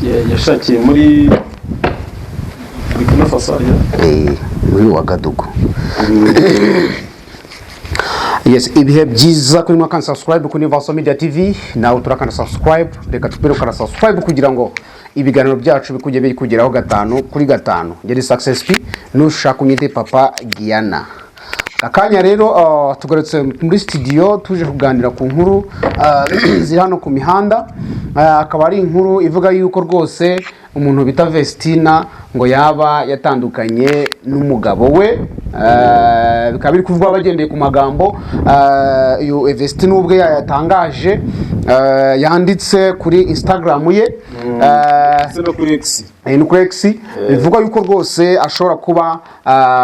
Yashakiye muri Burkina Faso hariya. Muri Wagadugu. Yes, ibihe byiza kuri mwaka. Subscribe kuri Universal Media TV, nawe turakanda subscribe. Reka tupere ukanda subscribe kugira ngo ibiganiro byacu bikujye bikugeraho gatanu kuri gatanu. Ngeri Success P, nushaka unyite Papa Giana. Aka kanya rero tugarutse muri studio, tuje kuganira ku nkuru ziri hano ku mihanda. Akaba ari inkuru ivuga yuko rwose umuntu bita Vestina ngo yaba yatandukanye n'umugabo we. Bikaba biri kuvugwa bagendeye ku magambo uyu Vestina ubwe yatangaje, yanditse kuri Instagram ye, ndetse no kuri X. No kuri X. Bivugwa yuko rwose ashobora kuba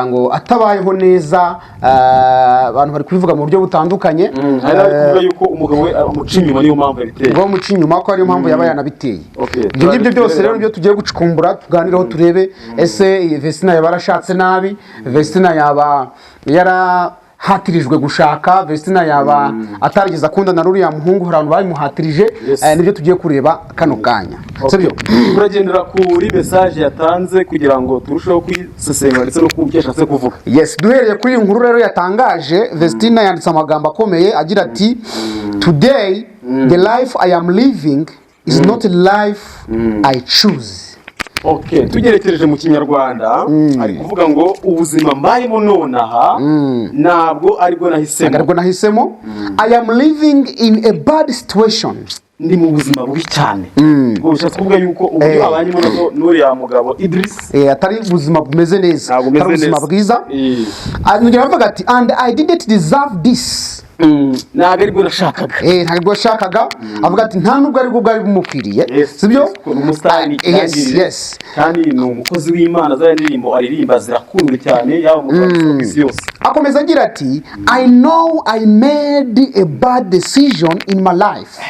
ngo atabayeho neza. Abantu bari kubivuga mu buryo butandukanye. Hari n'abari kuvuga yuko umugabo we amuca inyuma, niyo mpamvu yabiteye. Ngo bamuca inyuma, ko ariyo mpamvu yaba yanabiteye. Ibyo ngibyo byose rero nibyo tugiye gucukumbura, tuganireho, turebe ese iyi Vestina yaba yarashatse nabi, Vestina yaba yarahatirijwe gushaka, Vestina yaba atarigeze akundana n'uriya muhungu, hari abantu babimuhatirije. Nibyo tugiye kureba kano kanya, sibyo? Turagendera kuri message yatanze kugira ngo turusheho kuyisesengura ndetse no kumva icyo yashatse kuvuga. Yes, duhereye kuri iyi nkuru rero yatangaje, Vestina yanditse amagambo akomeye agira ati: "Today the life I am living is not a life I choose." Okay, tugerekereje mu Kinyarwanda, ari kuvuga ngo ubuzima mbayemo nonaha ntabwo aribwo nahisemo. Ntabwo aribwo nahisemo. "I am living in a bad situation." Ndi mu buzima bubi cyane. Ubwo bishatse kuvuga yuko uburyo abanyemo n'uriya mugabo Idris atari ubuzima bumeze neza, ntabwo bumeze atari ubuzima neza. bwiza. Arongera aravuga ati: "And I didn't deserve this." Ntabwo aribwo nashakaga. Ntabwo yashakaga. Avuga ati nta nubwo aribwo bwari bumukwiriye. Sibyo? Yes, ni umusitari, ni ikirangirire. Kandi ni umukozi w'Imana, zariya ndirimbo aririmba zirakundwa cyane, yaba mu Rwanda no ku isi yose. Akomeza agira ati: "I know I made a bad decision in my life."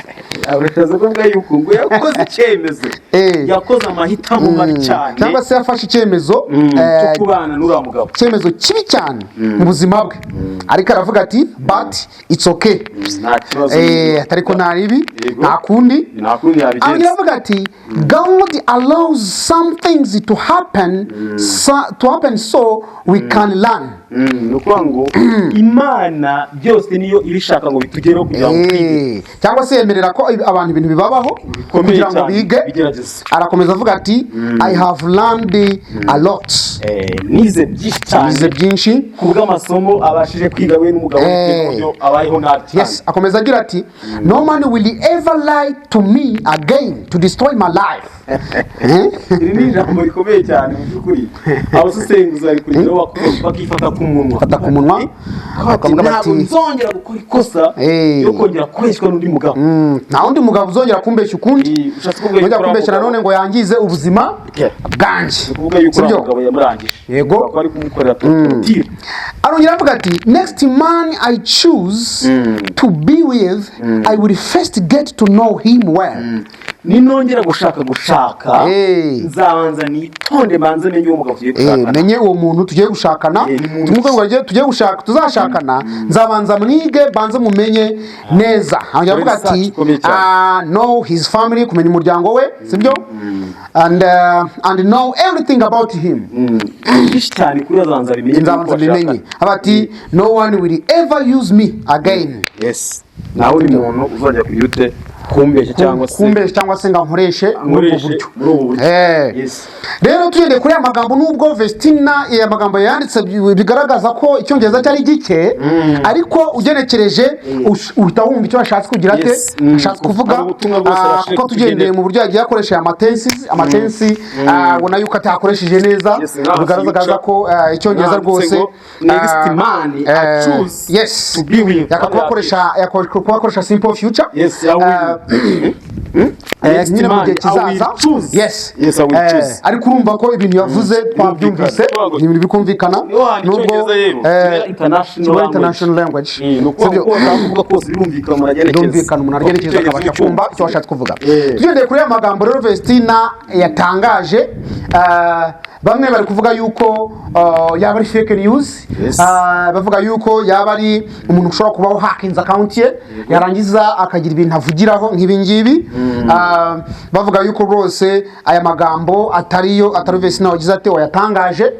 Urashatse kuvuga yuko ngo yakoze icyemezo, yakoze amahitamo mabi cyane, cyangwa se yafashe icyemezo cyo kubana n'uriya mugabo, icyemezo kibi cyane mu buzima bwe. Ariko aravuga ati: "But it's okay." Nta kibazo. Ariko nta ribi, nta kundi. Nta kundi yabigenza. Arongera avuga ati: "God allows some things to happen so we can learn." Ni ukuvuga ngo Imana byose niyo ibishaka ngo bitugereho kugira ngo twige. Cyangwa se yemerera ko abantu ibintu bibabaho bikomeye kugira ngo cyane, bige. Bigerageze. Arakomeza avuga ati: "I have learned a lot." Nize byinshi cyane. Nize byinshi. Ku bw'amasomo abashije kwiga we n'umugabo we, bitewe n'uburyo abayeho nabi cyane. Yes, akomeza agira ati: "No man will ever lie to me again to destroy my life." Iri ni ijambo rikomeye cyane mu by'ukuri, abasesenguzi bari kurigeraho bakifata ku munwa. Fata ku munwa, bakavuga ntabwo bati nzongera gukora ikosa yo kongera kubeshywa n'undi mugabo. Nta wundi mugabo uzongera kumbeshya ukundi. Ushatse kuvuga yuko uzongera uriya kumbeshya mugabo nanone ngo yangize ubuzima bwanjye. Ni ukuvuga yuko uriya Sibyo? mugabo yamurangije. Yego. Bakaba bari kumukorera torture. Arongera avuga ati: "Next man I choose to be with, I will first get to know him well." Ninongera gushaka, nzabanza nitonde, manze menye uwo mugabo tugiye gushakana. Menye uwo muntu tugiye gushakana. Ni muntu Tumubwire ngo tugiye gushaka, tuzashakana, nzabanza mwige, banze mumenye neza. Arongera avuga Research ati ikomeye cyane. Know his family, kumenya umuryango we, sibyo, and know everything about him. Byinshi cyane kuri azabanza bimenye Nzabanza uko mbimenye. bashakana. Aba ati: "No one will ever use me again." Yes, nawe uri muntu uzajya kugira ute, kumbeshya cyangwa se kumbeshya cyangwa se ngo ankoreshe muri ubwo ankoreshe buryo. Muri ubu buryo. Rero tugendeye kuri aya magambo, nubwo Vestina aya magambo yanditse bigaragaza ko icyongereza cyari gike, ariko ugenekereje uhita wumva icyo ashatse kugira ate, ashatse kuvuga. Hari ubutumwa bwose abashije kuko tugendeye kutugenera. mu buryo yagiye akoresha aya amatenses, ubona yuko atakoresheje neza, Yes, nka bigaragaza future. ko icyongereza Nanditse rwose ngo, "Next man I choose to be with." Yakakuba akoresha simple future. Yes, I will. Next Nyine mu man, gihe I will kizaza. choose. Yes, I will choose. Ariko urumva ko ibintu yavuze twabyumvise, Birumvikana. ni ibintu bikumvikana. Niho hantu icyongereza rero kiba international kiba language. International language. Ni ukuvuga Sibyo? ko ushaka kuvuga kose birumvikana, umuntu agenekereza. Birumvikana, umuntu agenekereza akabasha kumva icyo washatse kuvuga. Eh. Tugendeye kuri aya magambo rero Vestina yatangaje, Bamwe bari kuvuga yuko yaba ari fake news. Bavuga yuko yaba ari umuntu ushobora kubaho hakinze account ye, yarangiza akagira ibintu avugiraho nk'ibi ngibi. Bavuga yuko rwose aya magambo atariyo, atari Vestina wagize ate, wayatangaje.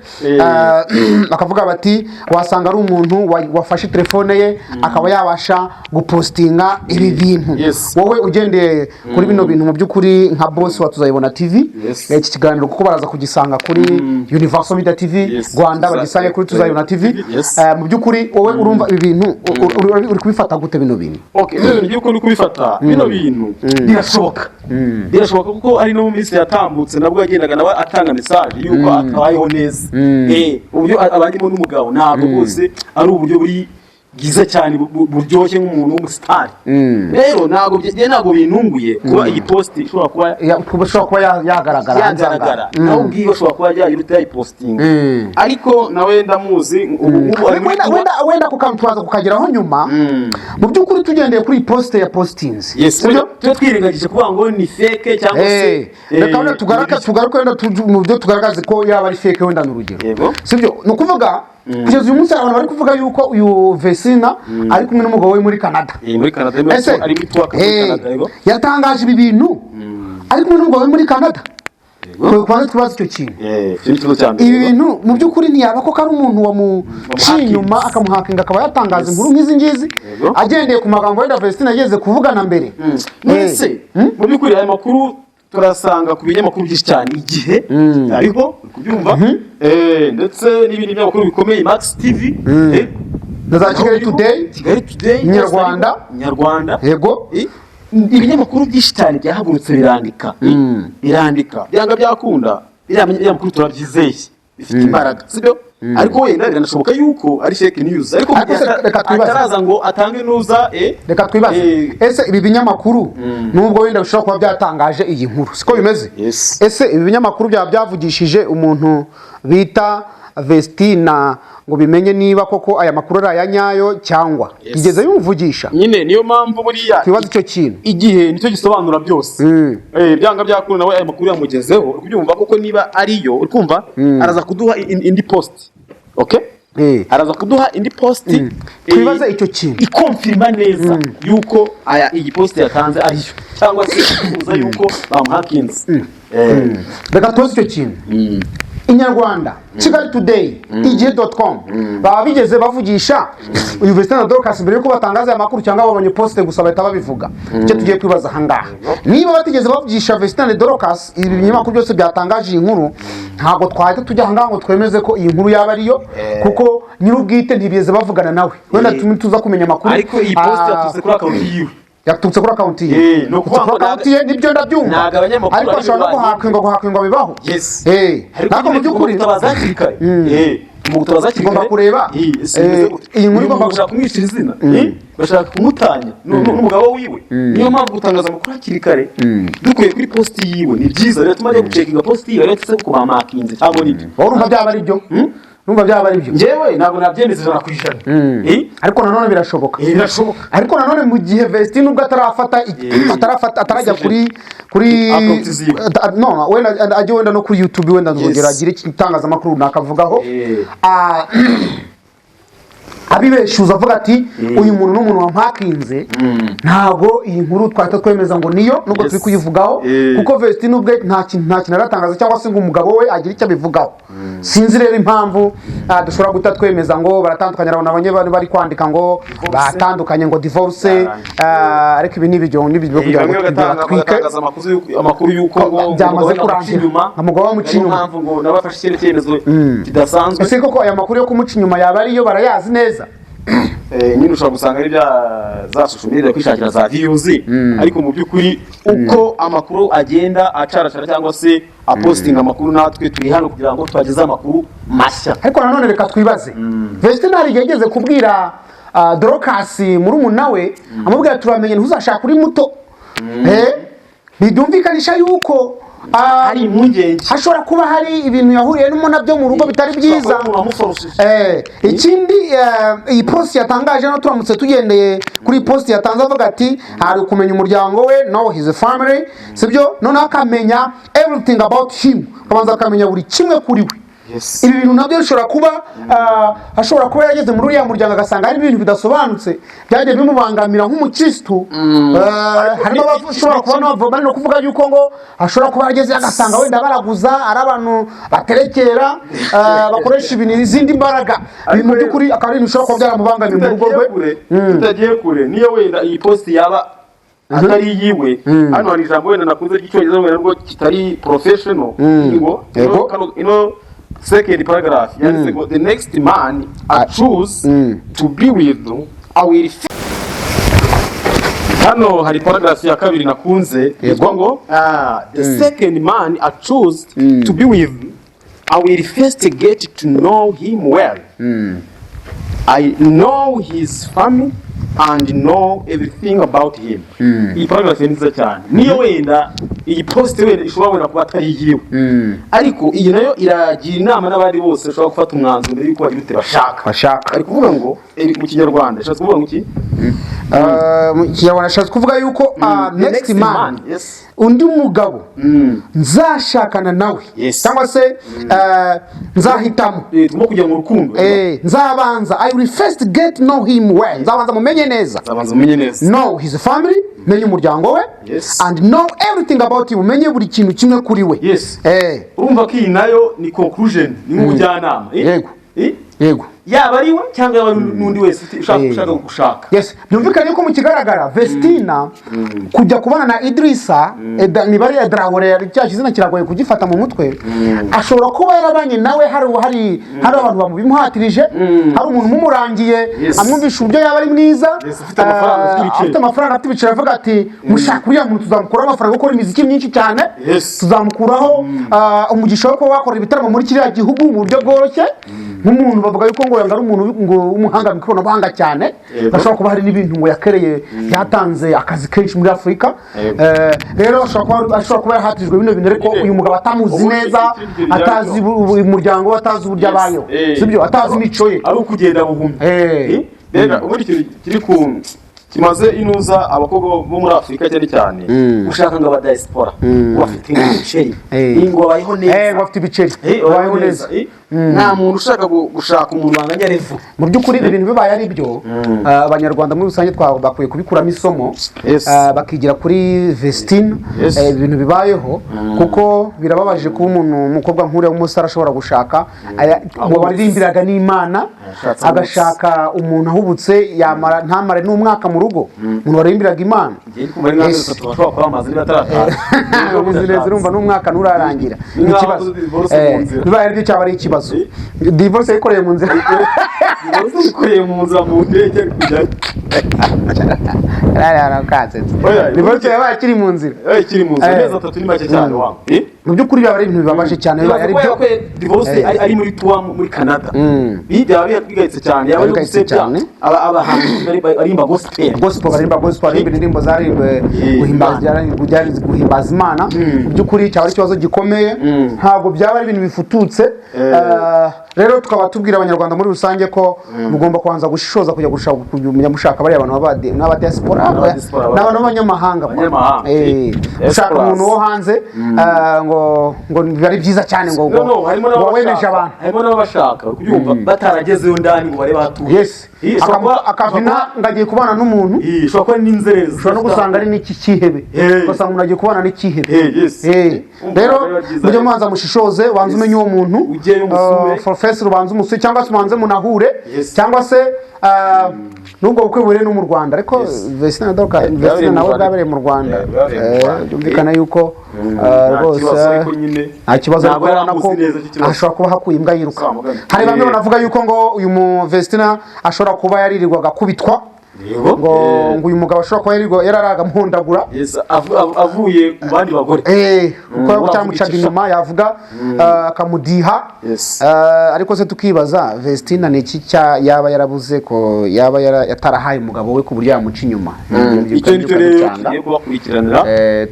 Bakavuga bati wasanga ari umuntu wafashe telefone ye akaba yabasha gupostinga ibi bintu. Wowe ugendeye kuri bino bintu, mu by'ukuri nka boss wa Tuzayibona TV, iki kiganiro kuko baraza kugisanga kuri Universal Media TV Rwanda, bagisange kuri Tuzayibona TV. Mu by'ukuri wowe urumva ibi bintu uri kubifata gute bino bintu? Okay, bino bintu by'uko uri kubifata, bino bintu birashoboka, birashoboka kuko ari no mu minsi yatambutse nabwo yagendaga nawe atanga message yuko atabayeho neza. Uburyo abanyemo n'umugabo ntabwo rwose ari uburyo buri bwiza cyane, buryoshye nk'umuntu w'umusitari. Rero ntabwo ntabwo bintunguye kuba iyi post ishobora kuba Ishobora kuba yagaragara hanze aha ngaha. Yagaragara. Nawe ubwiwe ashobora kuba yagira ute, yayipostinga. Ariko nawe ndamuzi, ubu ngubu ari muri Wenda ako kantu turaza kukageraho nyuma. Mu by'ukuri tugendeye kuri iyi post ya postinze, Yes, tujye twirengagije kuvuga ngo ni fake cyangwa se Reka wenda tugaruke wenda mu byo tugaragaze ko yaba ari fake, wenda ni urugero. Sibyo? Ni ukuvuga kugeza uyu munsi abantu bari kuvuga yuko uyu Vesina ari kumwe n'umugabo we muri Canada. Muri Canada, Ese ari muri tour muri Canada, yego. Yatangaje ibi bintu ari kumwe n'umugabo we muri Canada? Kubanza twibaza icyo kintu. Icyo ni ikibazo cya mbere. Ibi bintu mu by'ukuri ntiyaba koko ari umuntu wamuciye inyuma, akamuhakinga, akaba yatangaza inkuru nk'izi ngizi, agendeye ku magambo wenda Vestina yageze kuvugana mbere? None se mu by'ukuri aya makuru turasanga ku binyamakuru byinshi cyane, Igihe hariho, uri kubyumva, ndetse n'ibindi binyamakuru bikomeye, Max TV, Na za Kigali Today. Kigali Today. Inyarwanda. Inyarwanda. Ibinyamakuru byinshi cyane byahagurutse birandika, birandika. Byanga byakunda biriya binyamakuru turabyizeye, bifite imbaraga, sibyo? Ariko wenda biranashoboka yuko ari fake news, ariko Ariko se reka twibaze. ataraza ngo atange nuza Reka twibaze. Ese ibi binyamakuru, nubwo wenda bishobora kuba byatangaje iyi nkuru, siko bimeze? Yes. Ese ibi binyamakuru byaba byavugishije umuntu bita Vestina ngo bimenye niba koko aya makuru ari aya nyayo cyangwa bigeze bimuvugisha? Nyine niyo mpamvu buriya Twibaze icyo kintu. Igihe nicyo gisobanura byose. Byanga byakunda nawe aya makuru yamugezeho, uri kubyumva, kuko niba ariyo, uri kumva, araza kuduha indi post, okay? Araza kuduha indi post. Twibaze icyo kintu. Ikonfirma neza yuko aya iyi post yatanze ariyo, cyangwa se ifuza yuko bamuhakinze. Reka tubaze icyo kintu. Inyarwanda, Kigali Today, Igihe.com baba bigeze bavugisha uyu Vestina na Dorcas mbere yuko batangaza aya makuru, cyangwa babonye post gusa bahita babivuga? Icyo tugiye kwibaza ahangaha, niba batigeze bavugisha Vestina na Dorcas, ibi binyamakuru byose byatangaje iyi nkuru, ntabwo twahita tujya ahangaha ngo twemeze ko iyi nkuru yaba ariyo, kuko nyir'ubwite ntibigeze bavugana nawe. Wenda tuza kumenya amakuru. Ariko iyi post yaturutse kuri account yiwe. Yaturutse kuri account ye. Ni ukuvuga kuri ngo account ye, nibyo, ndabyumva. Ntabwo abanyamakuru Ariko ari ashobora no bo guhakingwa bibaho. Ariko Ntabwo mu nyine by'ukuri tugomba gutabaza hakiri kare. Tugomba gutabaza hakiri Tugomba kare. kureba. Ese bimeze gute? Iyi nkuru Uyu igomba muntu bashaka kumwicira izina, bashaka kumutanya n'umugabo wiwe. Niyo mpamvu gutangaza amakuru hakiri kare dukuye kuri post yiwe ni byiza, biratuma ajya gucekinga post yiwe ariko se ko bamakinze cyangwa nibyo. Wowe urumva byaba ari byo? Urumva byaba ari byo? Njyewe ntabwo nabyemeza 100%. Ariko nanone birashoboka. Birashoboka. Ariko nanone mu gihe Vestine ubwo atarafata atarafata, atarajya kuri Account ziwe. No, wenda ajye wenda no kuri YouTube, wenda nzongera agire itangazamakuru runaka avugaho. Abibeshuza avuga ati uyu muntu ni umuntu wampakinze, ntabwo iyi nkuru twahita twemeza ngo niyo, nubwo turi kuyivugaho, kuko Vestine ubwe nta kintu aratangaza cyangwa se ngo umugabo we agire icyo abivugaho. Sinzi rero impamvu dushobora guhita twemeza ngo baratandukanye. Urabona abanye bari kwandika ngo batandukanye, ngo divorce. Ariko ibi ni ibyo kugira ngo Bamwe bagatanga batwike. Bagatangaza amakuru y'uko ngo Byamaze umugabo we kurangira. amuca inyuma. Umugabo we amuca Niyo inyuma. mpamvu ngo nawe afashe ikindi cyemezo kidasanzwe. Ese koko aya makuru yo kumuca inyuma yaba ariyo? Barayazi neza? Nyine ushobora gusanga ari bya za social media kwishakira za views, ariko mu by'ukuri uko amakuru agenda acaracara cyangwa se apostinga amakuru, natwe turi hano kugira ngo tubageze amakuru mashya. Ariko nanone reka twibaze, Vestine hari igihe yageze kubwira Dorcas murumuna we, amubwira turamenye ntuzashaka uri muto. Bibyumvikanisha yuko Hari impungenge. Hashobora kuba hari ibintu yahuriyemo nabyo mu rugo bitari byiza. Umuntu wamuforosije. Ikindi, iyi post yatangaje no turamutse tugendeye kuri iyi post yatanze, avuga ati hari kumenya umuryango we, know his family, sibyo? Noneho akamenya everything about him, akabanza akamenya buri kimwe kuri we. Ibi bintu nabyo bishobora kuba, ashobora kuba yageze muri uriya muryango agasanga hari ibintu bidasobanutse byagiye bimubangamira nk'umukirisitu. Harimo abashobora kuba bari no kuvuga yuko ngo ashobora kuba yarageze agasanga wenda baraguza, ari abantu baterekera, bakoresha ibintu izindi mbaraga. Ibi mu by'ukuri akaba ari ibintu bishobora kuba byaramubangamiye mu rugo rwe. Tutagiye kure, niyo wenda iyi post yaba atari iyiwe, hano hari ijambo wenda nakunze ry'Icyongereza, wenda nubwo kitari professional, ngo ino second paragraph yanditse ngo: "The next man I choose to be with, I will." Hano hari paragraph ya kabiri nakunze yitwa ngo: "The second man I choose to be with, I will first get to know him well. I know his family and know everything about him." Iyi paragraph ni nziza cyane. Niyo wenda iyi post wenda ishobora wenda kuba atari iyiwe, ariko iyi nayo iragira inama n'abandi bose bashobora gufata umwanzuro mbere y'uko bagira ute, bashaka. Bashaka. Ari kuvuga ngo, mu Kinyarwanda ishatse kuvuga ngo iki? Mu Kinyarwanda ashatse kuvuga yuko The next man, undi mugabo nzashakana nawe, cyangwa se nzahitamo, Tugomba kujya mu rukundo. Nzabanza, I will first get know him well, nzabanza mumenye neza. Nzabanza umenye neza. Know his family, menye umuryango we, and know everything about him, umenye buri kintu kimwe kuri we. Urumva ko iyi nayo ni conclusion, ni nk'ubujyanama, eh? Yego. Eh? Yego. Yaba ari we cyangwa yaba ari n'undi wese ushaka ushaka gushaka. Yes, byumvikane ko mu kigaragara Vestina kujya kubana na Idrissa, niba ari Edrahore, cya kizina kiragoye kugifata mu mutwe, ashobora kuba yarabanye nawe hari abantu bamubimuhatirije, hari umuntu umumurangiye, amwumvisha uburyo yaba ari mwiza. Yes, ufite amafaranga, ufite ibiceri. Afite amafaranga, afite ibiceri, avuga ati: "Mushaka uriya muntu tuzamukuraho amafaranga, gukora imiziki myinshi cyane, tuzamukuraho umugisha wo kuba wakora ibitaramo muri kiriya gihugu mu buryo bworoshye." Nk'umuntu bavuga yuko ngo yanga ari umuntu ngo w'umuhanga mu ikoranabuhanga cyane, ashobora kuba hari n'ibintu ngo yakereye byatanze akazi kenshi muri Afurika. Rero ashobora kuba yahatirijwe bino bintu, ariko uyu mugabo atamuzi Ubundi neza, ikindi kintu atazi umuryango we, atazi uburyo abayeho, sibyo? Atazi imico ye. Ari ukugenda buhumyi. Mbega ubundi ikintu kiri ku kimaze inuza abakobwa bo muri Afurika cyane cyane, ushaka ngo aba diaspora ngo bafite ibiceri, ngo babayeho neza. Ngo afite ibiceri, babayeho babayeho neza. neza. Nta muntu ushaka gushaka umuntu banganya level. Mu by'ukuri ibi bintu bibaye ari byo, Abanyarwanda muri rusange bakwiye kubikuramo isomo, bakigira kuri Vestine. Ibintu bibayeho, kuko birababaje kuba umuntu, umukobwa nk'uriya w'umusore, ashobora gushaka ngo waririmbiraga n'Imana, Yashatse. Agashaka umuntu ahubutse, yamara ntamare n'umwaka mu rugo, umuntu waririmbiraga Imana. Ngiye kumva ari nk'amezi 3 bashobora kuba bamaze niba atarataha. Ubizi neza, urumva n'umwaka nturarangira. Ni Ni nk'aho ikibazo. akoze divorce mu nzira. Bibaye ari byo cyaba ari ikibazo. Divorce yayikoreye mu nzira. Divorce yikoreye mu nzira, mu ndege ari kujyayo. Oya, Divorce yabaye akiri mu nzira. Ikiri mu nzira. Amezi 3 ni make cyane wa. Mu by'ukuri byaba ari ibintu bibabaje cyane bibaye ari byo. Divorce ari muri tour muri Canada. Ibi byaba bigayitse cyane, yaba ari Bigayitse gusebya cyane. Abahanzi baririmba gospel. Gospel, baririmba gospel, baririmba indirimbo zaririmbe guhimbaza, byari guhimbaza Imana. Mu by'ukuri cyaba ari ikibazo gikomeye, ntabwo byaba ari ibintu bifututse. Rero tukaba tubwira Abanyarwanda muri rusange ko mugomba kubanza gushishoza kujya gushaka, kumenya mushaka bariya bantu n'aba diaspora, N'aba diaspora, n'abantu b'abanyamahanga. Abanyamahanga. Gushaka Diasporas. umuntu wo hanze, ngo biba ari byiza cyane, ngo No, no, harimo ngo wemeje n'ababashaka, abantu. Harimo n'ababashaka kubyumva bataragezeyo ndani ngo barebe hatuye. Ishobora Akavina ngo agiye kubana n'umuntu. Ishobora kuba n'inzererezi. Ushobora no gusanga ari n'iki cyihebe, ugasanga umuntu agiye kubana n'icyihebe. Umva, Rero biba byiza mujye rero. mubanza mushishoze, ubanze umenye uwo muntu. Ujyeyo umusure. For first ubanze umusure, cyangwa se ubanze munahure, cyangwa se nubwo bukwe bubere no mu Rwanda, ariko Vestina na Dorcas, Bwabereye Vestina mu nawe Rwanda. bwabereye mu Rwanda. Bwabereye mu Rwanda. Byumvikana yuko Nta rwose kibazo, ariko nyine nta kibazo, ntabwo ariko yari urabona ko amuzi neza icyo kibazo. Ashobora kuba hakuye imbwa yiruka. Samugani. Hari bamwe banavuga yuko ngo uyu mu Vestina ashobora kuba yaririrwaga akubitwa. Yego. Ngo ngo uyu mugabo ashobora kuba yararaga amuhondagura. Yes, avuye mu bandi bagore. Kuko wavuga cyamucaga icyo inyuma, yavuga akamudiha. Ariko se tukibaza, Vestina ni iki yaba yarabuze ko yaba yatarahaye umugabo we ku buryo yamuca inyuma? Ibyo Icyo nicyo rero bikaducanga. Tugiye kubakurikiranira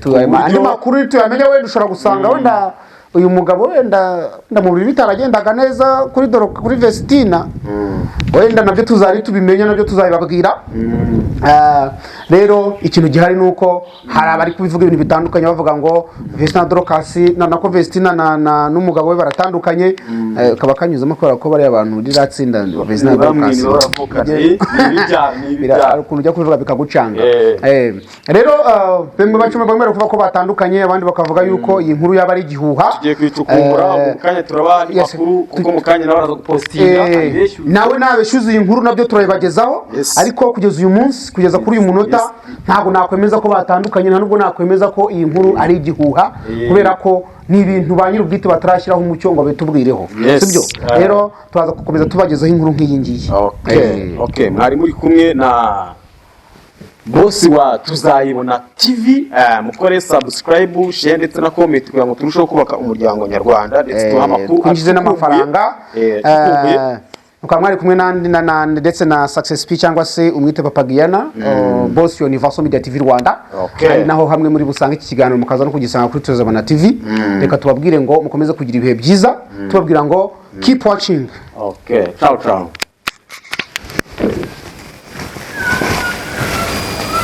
ku Andi makuru tuyamenya, wenda ushobora gusanga wenda uyu mugabo wenda mu buriri bitaragendaga neza kuri doro kuri Vestina. Wenda nabyo tuzari tubimenya, nabyo tuzabibabwira. Rero ikintu gihari ni uko hari abari kubivuga ibintu bitandukanye, bavuga ngo Vestina Dorcas na nako Vestina na n'umugabo we baratandukanye. Kaba kanyuzemo kubera ko bariya bantu ririya tsinda Vestina na Bamwe Dorcas ni baravukana. Ni ibibyara, ni ibibyara. Hari ukuntu ujya kubivuga bikagucanga. Rero bamwe bacuma, bamwe bari kuvuga ko batandukanye, abandi bakavuga yuko iyi nkuru yaba ari igihuha. Tugiye kuyicukumbura. Mu kanya turabaha andi makuru, kuko mu kanya nawe araza gupostinga abeshyuze. Nawe nabeshyuza iyi nkuru nabyo turabibagezaho. Ariko kugeza uyu munsi, kugeza kuri uyu munota, ntabwo nakwemeza ko batandukanye, nta nubwo nakwemeza ko iyi nkuru ari igihuha, kubera ko ni ibintu ba nyir'ubwite batarashyiraho umucyo ngo babitubwireho. Sibyo? Rero turaza gukomeza tubagezaho inkuru nk'iyi ngiyi. Okay, mwari muri kumwe na bosi wa Tuzayibona TV. Mukore subscribe, share ndetse na comment kugira ngo turusheho kubaka umuryango nyarwanda, ndetse tubahe amakuru Twinjize n'amafaranga. Acukumbuye. Mukaba mwari kumwe n'andi na ndetse na Success P cyangwa se umwite Papa Giyana, boss Universal Media TV Rwanda. Ari naho hamwe muri busange iki kiganiro, mukaza no kugisanga kuri Tuzabona TV. Reka tubabwire ngo mukomeze kugira ibihe byiza, tubabwira ngo keep watching. Okay, ciao ciao.